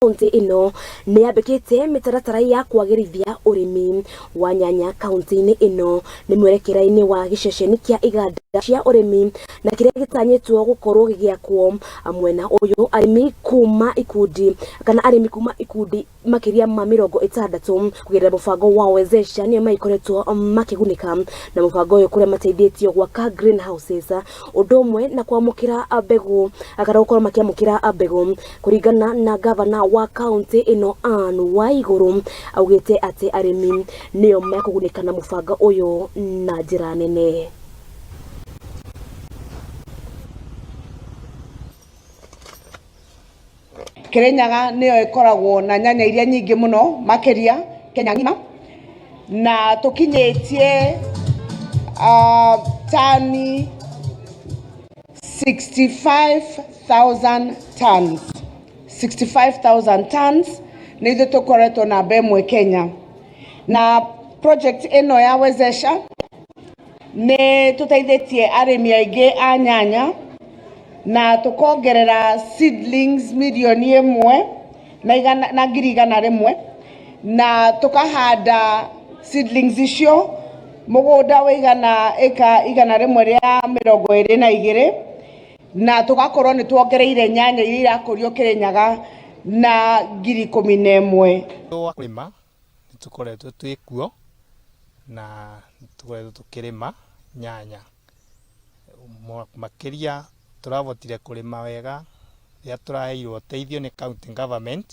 Kaunti ĩno nĩ yambĩkĩte mĩtaratara ya kwagĩrithia ũrĩmi wa nyanya kaunti-inĩ ĩno nĩ mwerekera-inĩ wa gĩceceni kĩa iganda cia ũrĩmi na kĩrĩa gĩtanyĩtwo gũkorwo gĩgĩakwo mwena ũyũ. Arĩmi kuma ikundi kana arĩmi kuma ikundi makĩria ma 60 kũgerera mũbango wa Wezesha nĩo magĩkoretwo makĩgunĩka na mũbango ũyũ, kũrĩa mateithĩtio gwaka greenhouses ũndũ ũmwe na kwamũkĩra mbegũ kana gũkorwo makĩamũkĩra mbegũ. Kũringana na gavana wa kaunti ĩno Ann Waigũrũ, augĩte atĩ arĩmi nĩo mekũgunĩka na mũbango ũyũ na njĩra nene. Kirinyaga nĩyo ĩkoragwo na nyanya iria nyingĩ mũno makĩria Kenya ng'ima, na tũkinyĩtie tani 65,000 tons, 65,000 tons. Nĩ ithuĩ tũkoretwo namba ĩmwe Kenya. Na project ĩno ya Wezesha nĩ tũteithĩtie arĩmi aingĩ a nyanya na tũkongerera seedlings 1,100,000 na tũkahanda seedlings icio mũgũnda wĩigana ĩka 122, na tũgakorwo nĩ tuongereire nyanya iria irakũrio Kĩrĩnyaga na 11,000. Wa kũrĩma nĩ tũkoretwo twĩ kuo na nĩ tũkoretwo tũkĩrĩma nyanya. Makĩria tũrahotire kũrĩma wega rĩrĩa tũraheirwo ũteithio nĩ county government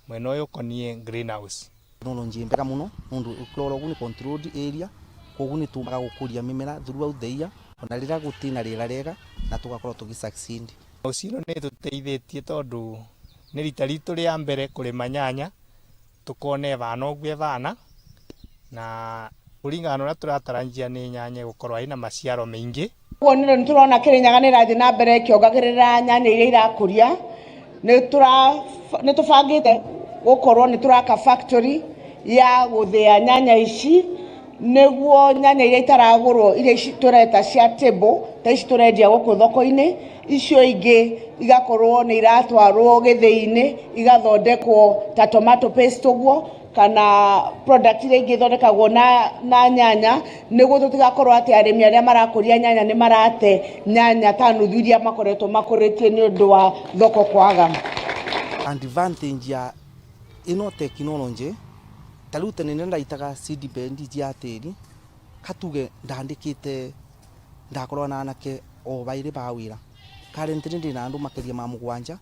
mwena ũyũ ũkoniĩ greenhouse. Tekinoronjĩ mbega mũno nũndũ ũkĩrora ũguo nĩ controlled area, koguo nĩ tũmaga gũkũria mĩmera throughout the year ona rĩrĩa gũtirĩ na rĩera rĩega, na tũgakorwo tũgĩ succeed. House ĩno nĩ ĩtũteithĩtie tondũ nĩ rita ritũ rĩa mbere kũrĩma nyanya, tũkona ĩbana ũguo ĩbana, na kũringana na ũrĩa tũratarajia nĩ nyanya ĩgũkorwo ĩna maciaro maingĩ. Ũguo nĩ tũrona Kĩrĩnyaga nĩ ĩrathiĩ na mbere ĩkĩongagĩrĩra nyanya iria irakũria. Nĩ tũbangĩte gũkorwo nĩ tũraka factory ya gũthĩa nyanya ici, nĩguo nyanya iria itaragũrwo, iria ici tũreta cia table, ta ici tũrendia gũkũ thoko-inĩ, icio ingĩ igakorwo nĩ iratwarwo gĩthĩi-inĩ, igathondekwo ta tomato paste ũguo, kana product iria ingĩ ithondekagwo na nyanya, nĩguo tũtigakorwo atĩ arĩmi arĩa marakũria nyanya nĩ marate nyanya ta nuthu iria makoretwo makũrĩtie nĩ ũndũ wa thoko kwaga. Advantage ya ĩno tekinoronjĩ, ta rĩu tene nĩ ndaitaga seed bed cia tĩri, katuge ndandĩkĩte, ndakorwo na anake o baĩrĩ ba wĩra. Currently ndĩna andũ makĩria ma mũgwanja.